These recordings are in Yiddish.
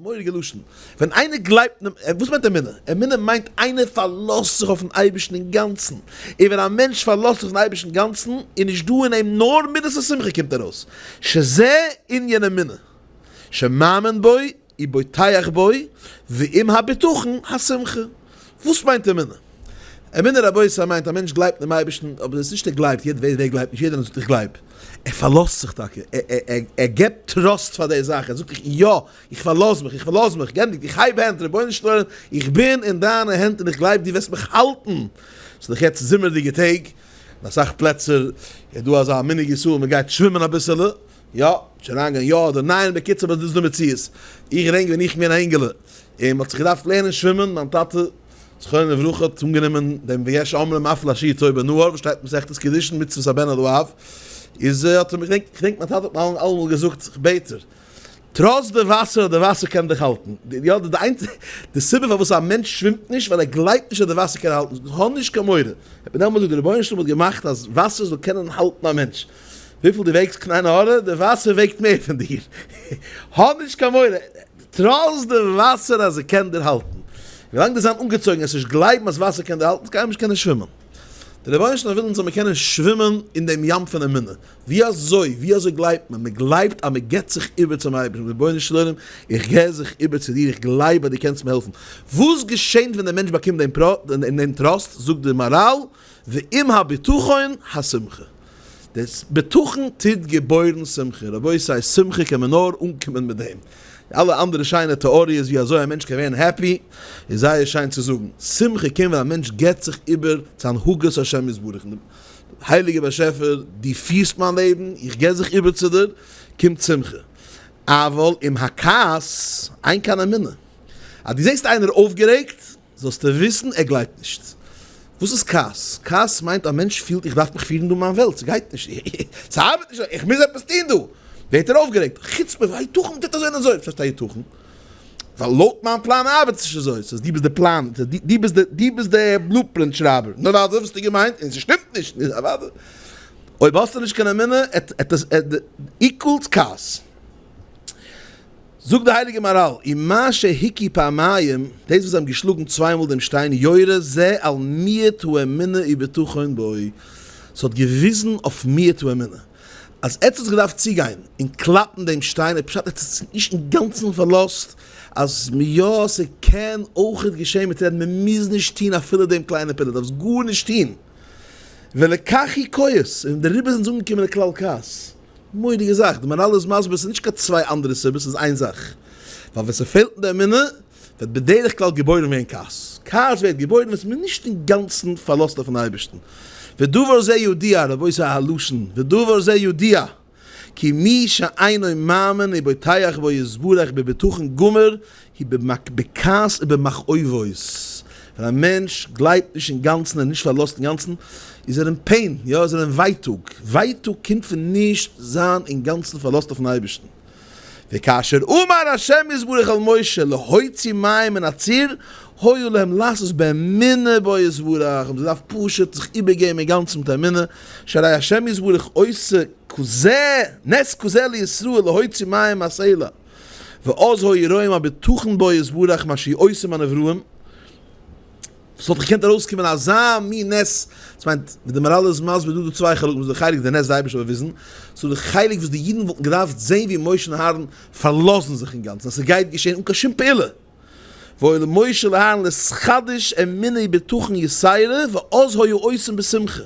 מורא'דיגע לשון. ווען איינער גלייבט אין, וואס מיינט אמונה? אמונה מיינט איינער פארלאזט זיך אויפן אייבערשטן אינגאנצן. און ווען א מענטש פארלאזט זיך אויפן אייבערשטן אינגאנצן, איז נישט דא אין אים נאר מידת השמחה קומט ארויס. שזה ענין אמונה. שמאמין בו ובוטח בו, ועם הבטחון השמחה. וואס מיינט אמונה? אמונה רבותי מיינט א מענטש גלייבט אינעם אייבערשטן, אבער דאס איז נישט ער גלייבט, יעדער ווער גלייבט נישט, יעדער זאגט איך גלייב, ער פארלאזט זיך טאקע, ער געבט trust פאר די זאך, ער זאגט איך יא, איך פארלאז מיך, איך פארלאז מיך, גענדיגט, איך הייב הענט, רבונו של עולם, איך בין אין דיינע הענט און איך גלייב דו וועסט מיך האלטן. ס'איז דאך יעצט זומערדיגע טעג, אין אסאך פלעצער איז דא אזא מנהג ישראל מען גייט שווימען אביסעלע, יא, נישט אריינגיין יא אדער ניין, בקיצור אבער דאס איז די מציאות. איך געדענק ווען איך בין געווען א אינגעלע און מ'האט זיך געדארפט לערנען שווימען, מיין טאטע זכרונו לברכה האט אנגענומען דעם ויש אומרים אף להשאיר אותו בנהר וואס שטייט אין מסכת קידושין מצוות הבן על האב, איז האט ער מיר, כ'געדענק מיין טאטע האט מיר אלעמאל געזאגט, כ'בעט דיר, trust די וואסער אז די וואסער קען דיך האלטן, יא די איינציגע די סיבה פארוואס א מענטש שווימט נישט ווייל ער גלייבט נישט אז די וואסער קען האלטן, האב נישט קיין מורא, האט מיר דעמאלט געזאגט די רבונו של עולם האט געמאכט אז וואסער זאל קענען האלטן א מענטש, וויפיל דו וועגסט קליינע הארע, די וואסער וועגט מער פון דיר, האב נישט קיין מורא, trust די וואסער אז ס'קען דיר האלטן, ווילאנג דו זיין אנגעצויגן עס נישט גלייבן אז וואסער קען דיר האלטן, וועסט קיינמאל נישט קענען שווימען. דער רבונו של עולם וויל אונז זאל מיר קענען שווימען אין דעם ים פון אמונה, ווי אזוי, ווי אזוי גלייבט מען? מען גלייבט אז מען געבט זיך איבער צום אייבערשטן, רבונו של עולם, איך געב זיך איבער צו דיר, איך גלייב אז דו קענסט מיר העלפן. וואס געשענט ווען דער מענטש באקומט דעם trust? זאגט דער מהר"ל, ועם הבטחון השמחה. דאס בטחון טוט געבוירן שמחה, רבותי שמחה קען מען נאר אנקומען מיט דעם, די אלע אנדערע שיינע טעאריעס ווי אזוי א מענטש קען ווערן happy איז זייער שיין צו זאגן, שמחה קומט ווען א מענטש געבט זיך איבער צו הנהגת השם יתברך, הייליגער באשעפער דו פירסט מיין לעבן, איך געב זיך איבער צו דיר, קומט שמחה. אבל עם הכעס אין כאן אמונה, אז דו זעסט איינער אויפגערעגט, זאלסטו וויסן ער גלייבט נישט. וואס איז כעס? כעס מיינט א מענטש פילט איך דארף מיך פירן דא מיין וועלט, ס'גייט נישט, ס'ארבעט נישט, איך מוז עפעס טון דא. ווערט ער אויפגערעגט, חוצפה, היתכן מ'טוט אזוי און אזוי? וואס הייסט היתכן? ווייל לויט מיין פלאן ארבעט עס נישט אזוי, ס'איז דו ביסט די פלאן, דו ביסט די, דו ביסט די blueprint שרייבער, נו אוודאי וואס האסטו געמיינט, און ס'שטימט נישט, נו אוודאי. אויב האסטו נישט קיין אמונה, עט עס equals כעס. זאגט די הייליגע מהר"ל, ומה שהכו פעמיים, דאס וואס זיי האבן געשלאגן צוויי מאל דעם שטיין, יורה זה על מיעוט האמונה ובטחון בו, ס'האט געוויזן אויף מיעוט האמונה, אז עטס האטס געדארפט צוגיין און קלאפן דעם שטיין, איז פשט עטס האטס נישט אינגאנצן פארלאזט אז יא ס'קען אויכעט געשען מיט רעדן, מ'מוז נישט טון אפילו דעם קליינע פעולה, דארפסט גארנישט טון, ולכך הוא כועס, און דעריבער זענען זיי אנגעקומען לכלל כעס. מורא'דיגע זאך, די מהר"ל איז מסביר ס'איז נישט קיין צוויי אנדערע סיבות ס'איז איין זאך, ווייל ווען ס'פעלט אין די אמונה וועט בדרך כלל געבוירן ווערן כעס, כעס ווערט געבוירן ווען ס'איז נישט אינגאנצן פארלאזט אויפן אייבערשטן, ודבר זה ידוע, רבותי א לשון, ודבר זה ידוע, כי מי שאינו מאמין ובוטח בו יתברך בבטחון גמור הוא בכעס ובמכאובות, ווען א מענטש גלייבט נישט אינגאנצן און נישט פארלאזט אינגאנצן, איז ער אין pain, יא איז ער אין ווייטאג, ווייטאג קומט פון נישט זיין אינגאנצן פארלאזט אויפן אייבערשטן. וכאשר אמר השם יתברך אל משה להוציא מים מן הצור, היה להם לעשות באמונה בו יתברך, האבן זיי געדארפט פשוט זיך איבערגעבן אינגאנצן מיט אמונה, שהרי השם יתברך עושה כזה, נס כזה לישראל להוציא מים מהסלע. ואז היו רואים הבטחון בו יתברך מה שהוא עושה עם הנבראים, ס'וואלט געקענט ארויסקומען אזא מין נס, דאס מיינט ווי די מהר"ל איז מסביר דא די צוויי חלקים, ס'איז די חלק די נס די אייבערשטער האט באוויזן, ס'איז די חלק וואס די אידן וואלטן געדארפט זען ווי משה און אהרן פארלאזן זיך אינגאנצן אז ס'גייט געשען אן קיין שום פעולה. והיה למשה ולאהרן להתחדש אמונה ובטחון יתירה ואז היו עושים בשמחה.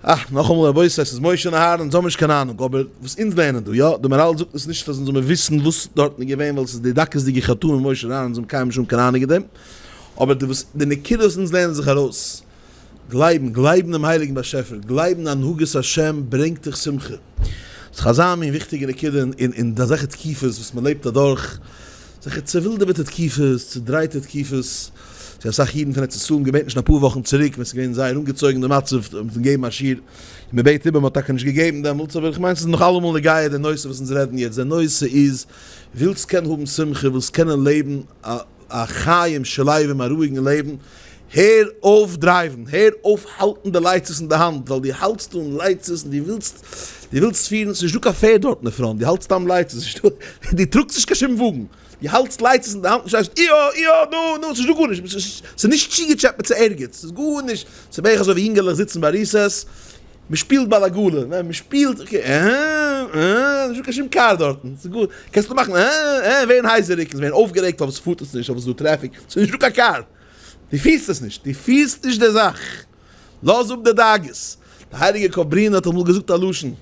אה, נאכאמאל רבותי, ס'איז משה און אהרן, אונז האבן נישט קיין אהנונג, אבער וואס אונז לערנען דא, יא, די מהר"ל זאגט עס נישט אז אונז זאל מיר וויסן וואס דארטן איז געווען, ווייל ס'איז די דקות'דיגע חטאים פון משה און אהרן, אונז האבן קיינמאל נישט האבן קיין אהנונג אין דעם, אבער די וואס די נקודה וואס אונז לערנען זיך ארויס, גלייבן, גלייבן דעם הייליגן באשעפער, גלייבן הנהגת השם ברענגט דיך שמחה. ס'איז אזא מין וויכטיגע נקודה אין אין אזעלכע תקופות וואס מען לעבט אדורך, אזעלכע צעווילדעוועטע תקופות, צעדרייטע תקופות, ס'איז אסאך אידן פון ארץ ישראל האבן געבעטן שוין אפאר וואכן צוריק ווען ס'איז געווען זייער אנגעצויגן די מצב, האבן זיי געגעבן א שיעור, און מען בעט איבער, מען האט טאקע נישט געגעבן דעמאלטס, אבער איך מיין ס'איז נאך אלעמאל נוגע די נושא וואס אונז רעדן יעצט, די נושא איז, ווילסט קענען האבן שמחה, ווילסט קענען לעבן א חיים שלווים, א רואיגן לעבן. הער אויף drive ן, הער אויף האלטן די לייצעס אין די האנט, ווייל דו האלטסט אן לייצעס און דו ווילסט, דו ווילסט פירן, ס'נישט דא קיין פערד דארט אין די front, דו האלטסט סתם לייצעס, ס'נישט דא, דו טראגסט נישט קיין שום וואגן, דו האלטסט לייצעס אין די האנט און שרייסט איא איא נו נו, ס'נישט דא גארנישט, ס'איז נישט צוגעטשעפעט צו ערגעץ, ס'איז גארנישט, ס'איז בערך אזוי ווי יונגעלעך זיצן ביי recess, מ'שפילט בעל עגלה, ניין מ'שפילט, okay, אהה אהה, נישטא קיין שום קאר דארטן, ס'איז גאר, קענסט נאר מאכן אהה אהה, ווערן הייזעריג און ווערן אויפגערעגט פארוואס פארט עס נישט, פארוואס איז דא traffic, ס'איז נישטא קיין קאר. דו פירסט עס נישט, דו פירסט נישט די זאך, לאז אפ די דאגות. דער הייליגער קאברינער האט אמאל געזאגט א לשון,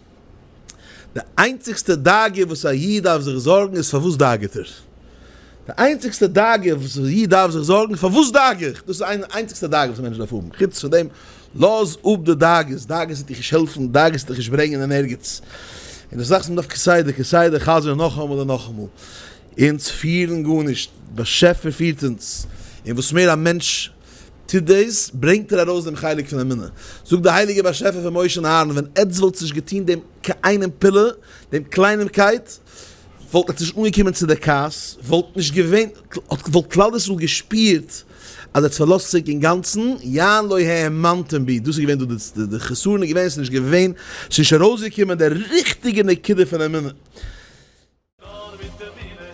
די איינציגסטע דאגה וואס א איד דארף זיך זארגן איז פארוואס דאגה'ט ער. די איינציגסטע דאגה וואס א איד דארף זיך זארגן איז פארוואס דאגה איך, דאס איז די איינציגסטע דאגה וואס א מענטש דארף האבן, חוץ פון דעם לאז אפ די דאגות, דאגות וועט דיך נישט העלפן, דאגות וועט דיך נישט ברענגען אין ערגעץ. און די זאך וואס מען דארף כסדר כסדר חזר'ן נאכאמאל און נאכאמאל, אונז פירן גארנישט, באשעפער פירט אונז, און וואס מער א מענטש טוט דאס, ברענגט ער ארויס דעם חלק פון אמונה. זאגט דער הייליגער באשעפער פאר משה און אהרן, ווען עטץ וואלטס נישט געטון דעם קליינעם פעולה, דעם קליינעמקייט, וואלט עטץ נישט אנגעקומען צו די כעס, וואלט נישט געווען, וואלט כלל ישראל געשפירט אז עטץ פארלאזט זיך אינגאנצן, יען לא האמנתם בי, דאס איז געווען דא די חסרון איז געווען, ס'איז נישט געווען, ס'איז נישט ארויסגעקומען די ריכטיגע נקודה פון אמונה. נאר מיט אמונה.